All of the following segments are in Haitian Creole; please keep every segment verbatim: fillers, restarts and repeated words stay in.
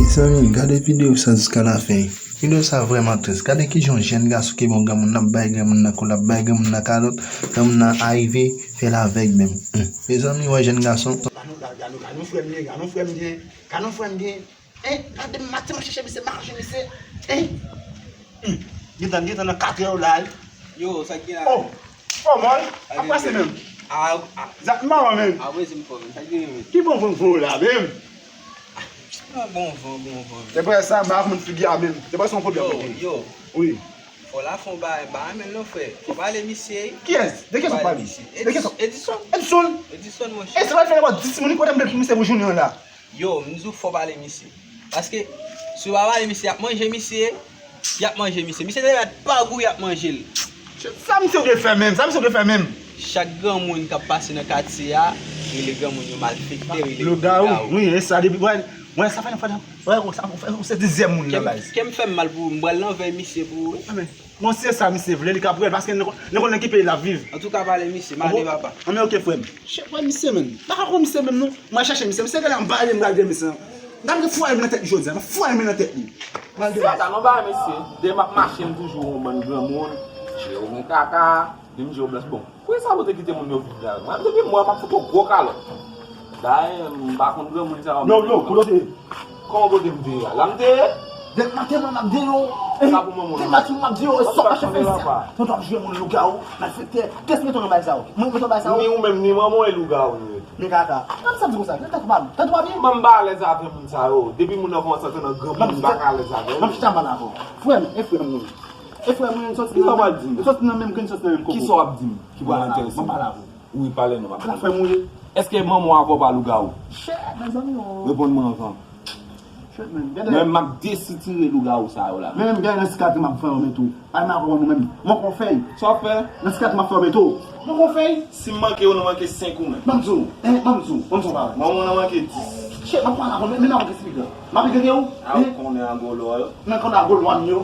Mezanmi, gade videyo sa jiska lafen. Videyo sa vrèman tris. Gade kijan yon jèn gason ki bon granmoun nan ap bay granmoun nan kou, l ap bay granmoun nan kalòt, granmoun nan arive fè l avèg menm. Hum. Mezanmi, wè jèn gason. Gade yon, gade yon, gade yon frè m gen, gade yon frè m gen, gade yon frè m gen. Hein, gade m maten m ap chèche misye, m pa ka jwenn misye. Hein? Hum. Gentan, gentan nan katrè w la. Yo, sa k gen la? Oh! Fò mòl, ap pase menm. A, a. Zak maman menm. A, wè, se m fò menm. Sa k gen menm? Ki bon van van la menm? Ki bon, bon van, bon van menm? Se pou sa, m pa konn figi a menm. Se pou sa yon pwoblèm. Yo, yo. Wi. Fò la fè yon bagay, bagay menm non, frè. Fò pale misye. Kiyès? De kiyès w ap pale? De kiyès w ap... Edison. Edison? Edison, monchè. E se pa fè nèpòt dis moun, li kote m pou misye pou jounen an la. Yo, m di w fò pale misye. Paske, si w pa pale misye, y ap manje misye, y ap manje misye. Misye te mèt pa gou, y ap manje l. Sa misye vle fè menm? Sa misye vle fè menm? Chak granmoun k ap pase nan katye a, rele granmoun yo malfektè, rele yo lougawou. Wi, e sa, depi, wè, wè, sa fè, fè, wè, ou se dizyèm moun nan baz. Kè m fè m mal pou ou, m pral nan vèy misye pou ou, wi. Bon, se sa misye vle, li ka pran l, paske nou, nou konnen ki peyi l ap viv. Antouka, pale misye, m ale, papa. Anben, oke, frè m. Chèf, wè misye, menm. M pa ka kwè misye menm, non. Mwen chèche misye. Misye genlè anba, m pral gen misye. M ta mete fwaye m nan tèt li jodi a. M fwaye m nan tèt li. M al devan. Sa, non, ba, mesye. Demen m ap mache, m toujou yon bann granmoun. Jere yon kaka. Demen m jere yon blas. Bon. Pou sa pou te kite moun yo viv la? Mwen, depi mwen, m ap fout yon gwo kalòt. Dayè, m pa konn granmoun sa yo. Yo, yo, kote w te ye? Kòman kote m te ye a? La m te ye? Dèk maten mwen m ap di yo. Sa pou manman w. Dèk maten mwen m ap di yo, e sa w pa chèf fè isi a? Tonton ap jwe moun lougawou, malfektè. Kiyès mete w nan bagay sa yo? Mwen mete w nan bagay sa yo? Ni ou menm, ni manman w e lougawou nou ye tou. Men kaka. Nan sa m di konsa, nan tèt ou pa byen. Tèt ou pa byen? Mwen m pa alèz avè moun sa yo. Depi moun nan kòmanse antre nan granmoun, m pa ka alèz avè yo. Mwen m chita m pale avè w. Frè m, e frè m nou ye. E frè mwen, sòti nan menm, sòti nan menm grenn, sòti nan menm kopo. Kisa w ap di m ki pral enterese m? Mwen pale avè w. Wi, pale non, papa. Frè mwen ye. Èske manman w avè w pa lougawou? Chè, mezanmi, o. Reponn mwen anvan. Chè, men, gade. Mwen, m ap desitire lougawou sa yo la. Men, men, gade nan sikatri m ap fè w, men tou. Ay, m ap fè w, nou menm. Mwen kon fèy. Sa w fè? Nan sikatri m ap fè w, men tou. Mwen kon fèy. Si m manke w, nou manke senk ou menm. Ban m di w, hein, ban m di w, ban m di w bagay. Manman w nan manke dis. Chè, m ap pale avè w, men, men m ap esplike w. M ap esplike w. A, ou konnen a gwo lwa yo? Mwen konnen a gwo lwa m yo.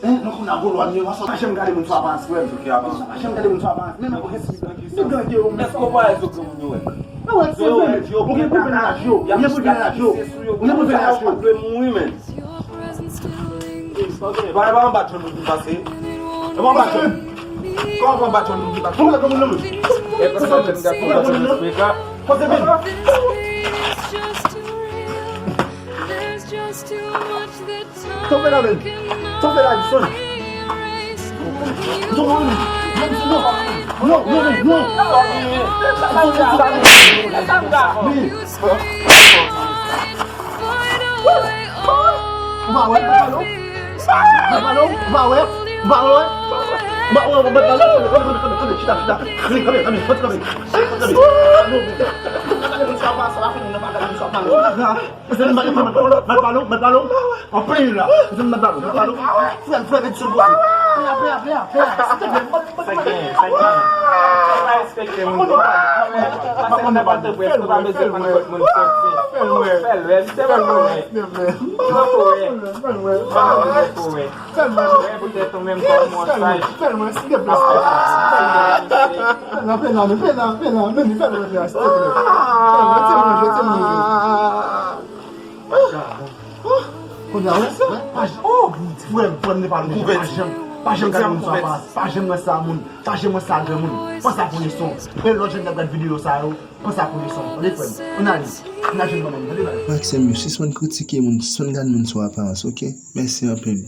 Hein, nou konn a gwo lwa m yo, sa pa janm gade moun sou aparans, frè m. Sa pa janm gade moun sou aparans, men mwen gen sou. Nèg gade yo, men. Èske w pa wè zo granmoun yo wè? Mwen wè, se vre. Ou gen pwoblèm laj yo, ou gen pwoblèm laj yo, ou gen pwoblèm laj yo, ou gen pwoblèm laj yo. Dwe mouri, men. Pa, pa anba John Louis pase. E pa anba John. Kòman pa anba John Louis pase? Ou wè granmoun nan, men. E pa sa, John Louis pase nan freka. Kote vin? Sa w fè la menm? Sa w fè la, Edison? Edison, non, non, non, non, non. Ou pa wè, ou pa wè, ou pa wè, ou pa wè, ou pa wè, ou pa wè, ou pa wè, chita, chita, kanpe, kanpe, kanpe, kanpe, kanpe. Mèt balon, mèt balon, mèt balon. Anpil la. Mèt balon, mèt balon. Frè m, frè m, ret sou kote. Pè a, pè a, pè a, pè a. Sa gen, sa gen. Sa pa respekte moun. Pase nan batè près, ou pa bezwen konn kot moun soti. Fè l wè, misye pa wè. Misye pa wè. Fè l wè. Fè l wè. Fè l wè. Wè poutèt ou menm kòm yon saj. Fè l wè, silteplè. Fè l wè, men, fè l wè, men, fè l wè, silteplè. Fè l wè, ti moun, ti moun. Kounye a, wè, pa j-, oh, frè m, frè m, ne pa, pa janm, pa janm gade moun sa, pa, pa janm wè sa moun, pa janm wè sa granmoun. Panse a pou leson. E lòt jèn k ap gade videyo sa yo, panse a pou leson. Tande, frè m, ann ale, ann al jwenn manman nou, tande, baz. Maxime, yo sispann kritike moun, sispann gade moun sou aparans, oke? Mèsi anpil.